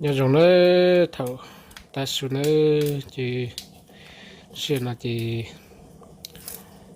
Nyob zoo nawb, thaum tav su nawb ces sij hawm no ces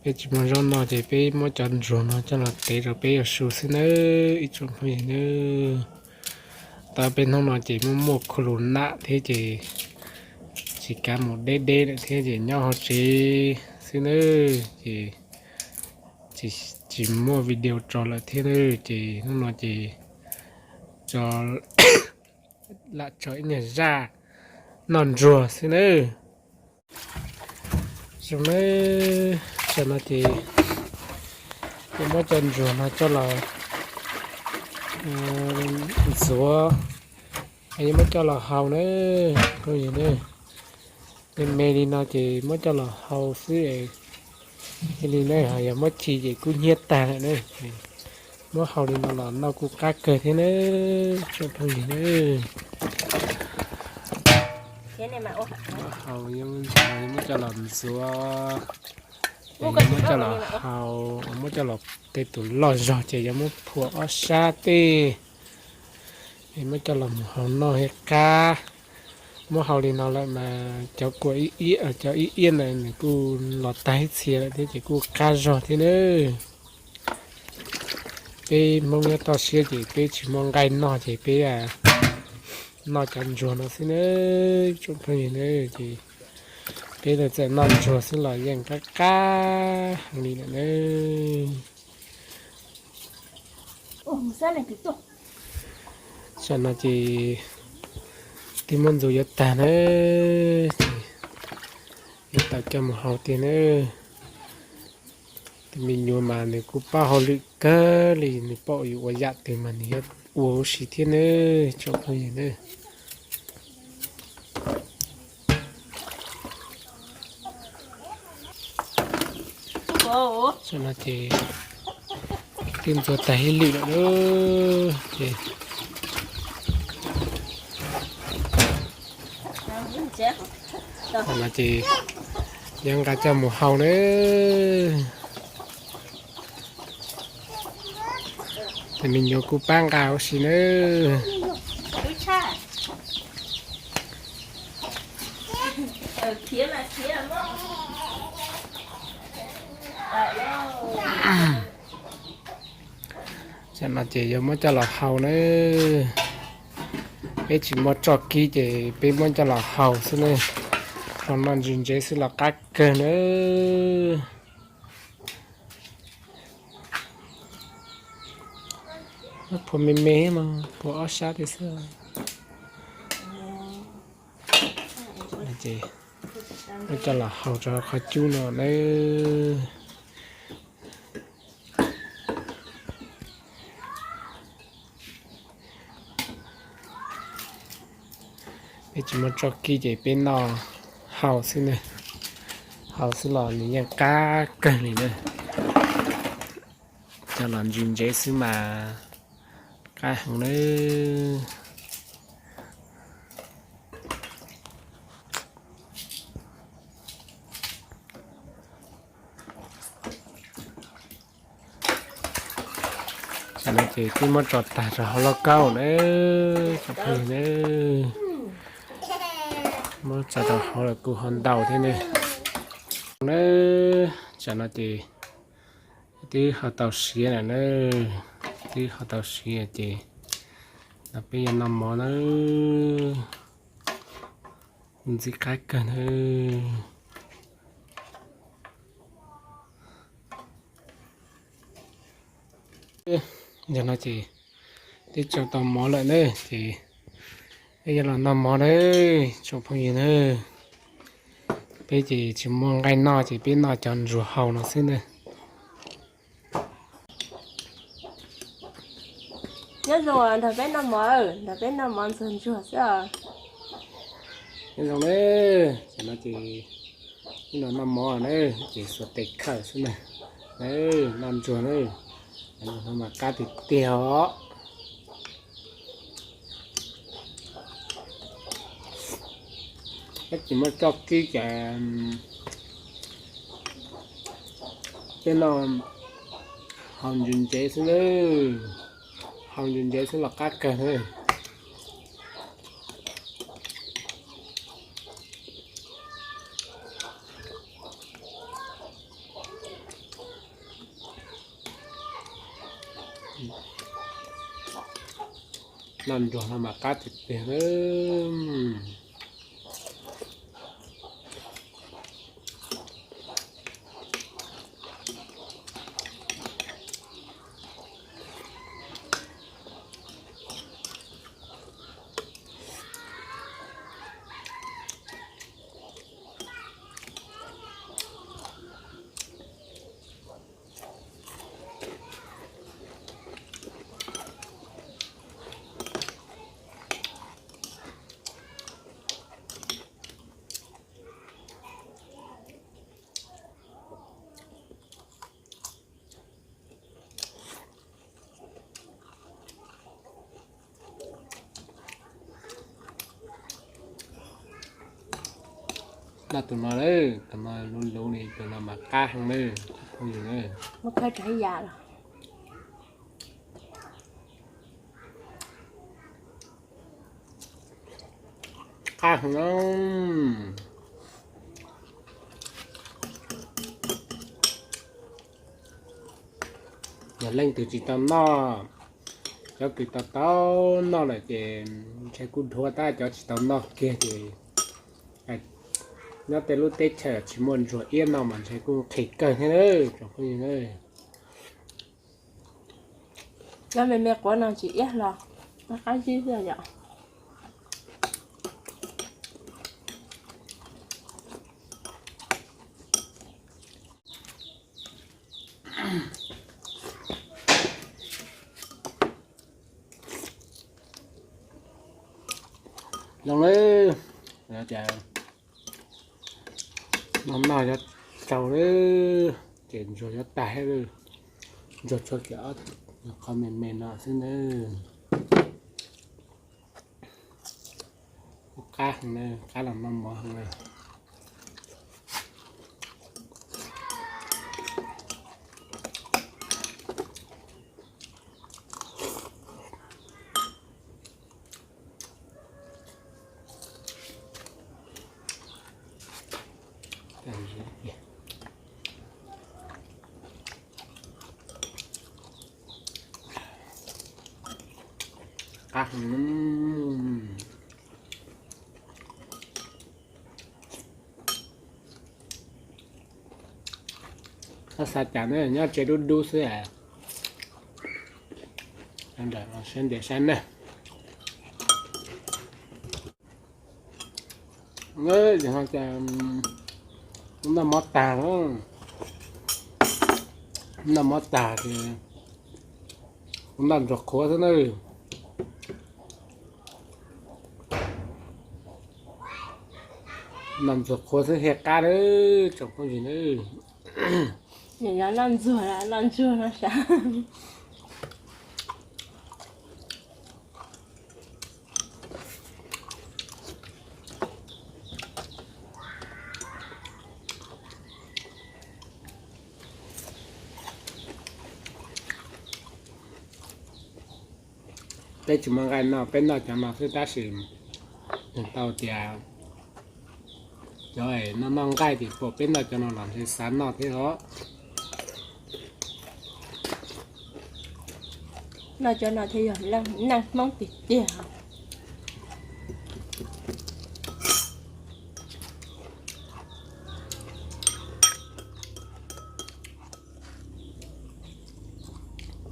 peb tsis muaj zaub noj ces peb muab cov ntsuag no coj los tev rau peb yuav su xwb nawb ib tsoom phooj ywg nawb. Tab peb hnub no ces muaj muaj khuv lus nam thiab ces tsis kav mus deb deb lawm thiab ces nyob hauv tsev xwb nawb ces tsis muaj video tso lawm thiab nawb ces hnub no ces tso lam tso ib nyuag zaj noj ntsuag xwb nawb. Zoo nawb, tam no ces kuv muab cov ntsuag no coj los ntxuav, yuav muab coj los hau nawb phooj ywg nawb. Me me li no ces muab coj los hau xwb es li na, yog muab khi ces kub hnyiab tag lawm na. Muab hau li no los noj kuj qab kawg thiab nawb tsoom phooj ywg nawb. Muab hau, muab coj los ntxuav, muab coj los hau, muab coj los tej tus loj zog ces yuav muab phua ob sab tej, muab coj los mus hau noj thiab qab. Muab hau li no lawm mas cov kua ib iab, cov ib iab ntawd nws kuj los tag ib txhia lawm thiab ces kuj qab zog thiab nawb. Peb Hmoob nyob toj siab ces peb tsis muaj nqaij noj ces peb noj cov ntsuag no xwb nawb tsoom phooj ywg nawb. Ces peb txawm noj ntsuag xwb los yeej qab qab heev li lawm nawb. Tam no ces twb muab ntxuav yuav tag nawb, ces yuav tau coj mus hau tiag nawb. Tus me nyuam mas nws kuj paub hauj lwm kawg li, nws paub yuav ua yam twg mas nws yuav ua huv si thiab nawb tsoom phooj ywg nawb. Tam no ces twb ntxuav tag ib lwm lawm lauj ces tam no ces yuav nqa coj mus hau nawb. Tus me nyuam kuj pab nqa huv si nawb. Tam no ces yuav muab coj los hau nawb. Peb tsis muaj txoj kib ces peb muab coj los hau xwb nawb. Hau noj ntsis ntsev xwb los qab kawg nawb. Phua me me mas phua ob sab tej xwb. Ces muab coj los hau rau qhov cub no nawb. Peb tsis muaj txoj kib ces peb noj hau xwb nawb. Hau xwb los nws yeej qab kawg li nawb. Coj los ntsis ntsev xwb mas qab heev nawb. Tam no ces twb muab tso tag rau hauv lauj kaub nawb tsoom phooj ywg nawb. Muab tso rau hauv lawm kuj ho ntau thiab nawb. Nawb, tam no ces twb ho tau siav lawm nawb. Twb ho tau siav ces no peb yuav noj mov nawb. Ntxim qab kawg nawb. Yog no ces twb tsau tau mov lawm nawb ces peb yuav los noj mov nawb tsoom phooj ywg nawb. Peb ces tsis muaj nqaij noj ces peb noj cov ntsuag hau no xwb nawb. Nyob zoo nrog peb noj mov, nrog peb noj mov ntxuag ntsuag xwb os. Nyob zoo nawb, tam no ces wb los noj mov na, ces xuas tes khawm xwb na. Noj ntsuag na, no mas qab tiag tiag os. Peb tsis muaj txoj kib ces peb noj hau ntsev ntsev xwb na, hau ntsev ntsev xwb los qab kawg na. Noj ntsuag no mas qab tiag tiag na. Noj tus no lawm, tus no luv luv li, tus no mas qab heev lawm. Muab khawb rau ib yam los. Qab heev. Yog leej twg tsis tau noj, cov kws tau tau noj lawm ces ntshe kuj dhuav tab, cov tsis tau noj kiag ces nyob tej lub teb chaws tsis muaj ntsuag iab no mas ntshe kuj nqhis kawg thiab na tsoom phooj ywg na. Cov me me quav no tsis iab hlo, qab zib xwb yom. Zoo li, no noj yuav tsau li, ces ntsuag yuav tag thiab. Ntsuag tshuav kiag ob qho me me no xwb na. Qab heev na, qab los noj mov heev na. Qab heev. Xav cas ne, nyob tsev dub dub xwb. Sawv ntes saib ne. Noj mov tag, noj mov tag ces kuv noj ntsuag qhuav xwb na. Noj ntsuag qhuav xwb thiaj qab na tsoom phooj ywg na. Noj ntsuag, noj ntsuag no sav. Peb tsis muaj nqaij noj, peb noj cov no xwb tab sis nws tau tias cov noj noj nqaij ces pom peb noj cov no los ntshe xav noj thiab os. Noj cov no thiaj yog neej Hmoob tiag tiag.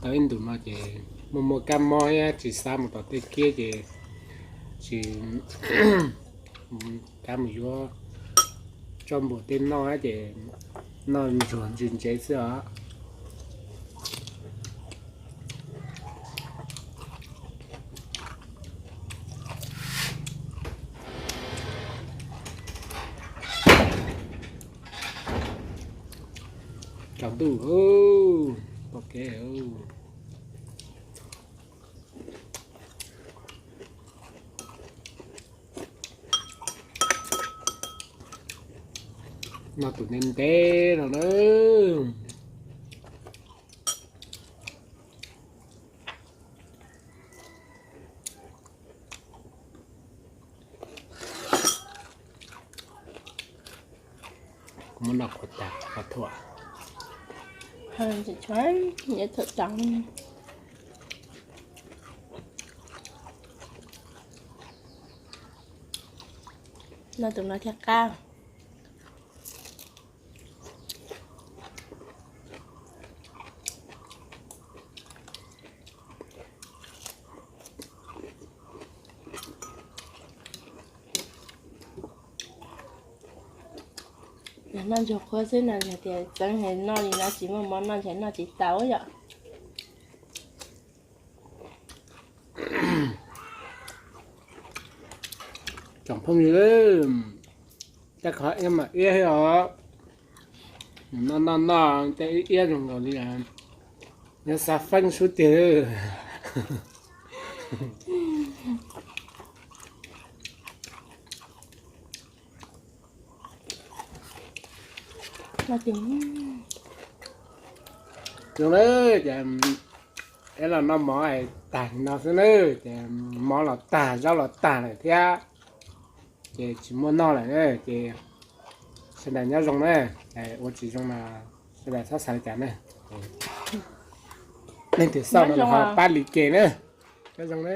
Tau ib ntus no ces muaj muaj kab mob thiab tsis xav mus tom tej kiab ces tsis kav mus yuav tsoj npua tej noj ces noj ntsuag ntsis ntsev xwb os. Tsaus ntuj, pom kev. Noj tus ntev ntev no na. Kuv muab noj qhuav tas qhuav thuam. Thuam tas. Noj tus no thiaj qab. Noj ntsuag qhuav xwb no, yog tias txeeb noj li no tsis muaj mov noj ntshe noj tsis tau yom. Tsoom phooj ywg, tej qhov iab mas iab os. Noj noj noj tej iab iab zoo nkaus li nyob xav feeb sub tiag. Zoo na, ces ib los noj mov tag no xwb na, ces mov los tag zaub los tag lawm thiab, ces tsis muaj noj lawm na, ces sawv daws nyob zoo na, ua tsis zoo mas sawv daws txhob xav li cas na. Leej twg xauj no ho pab like na, nyob zoo na.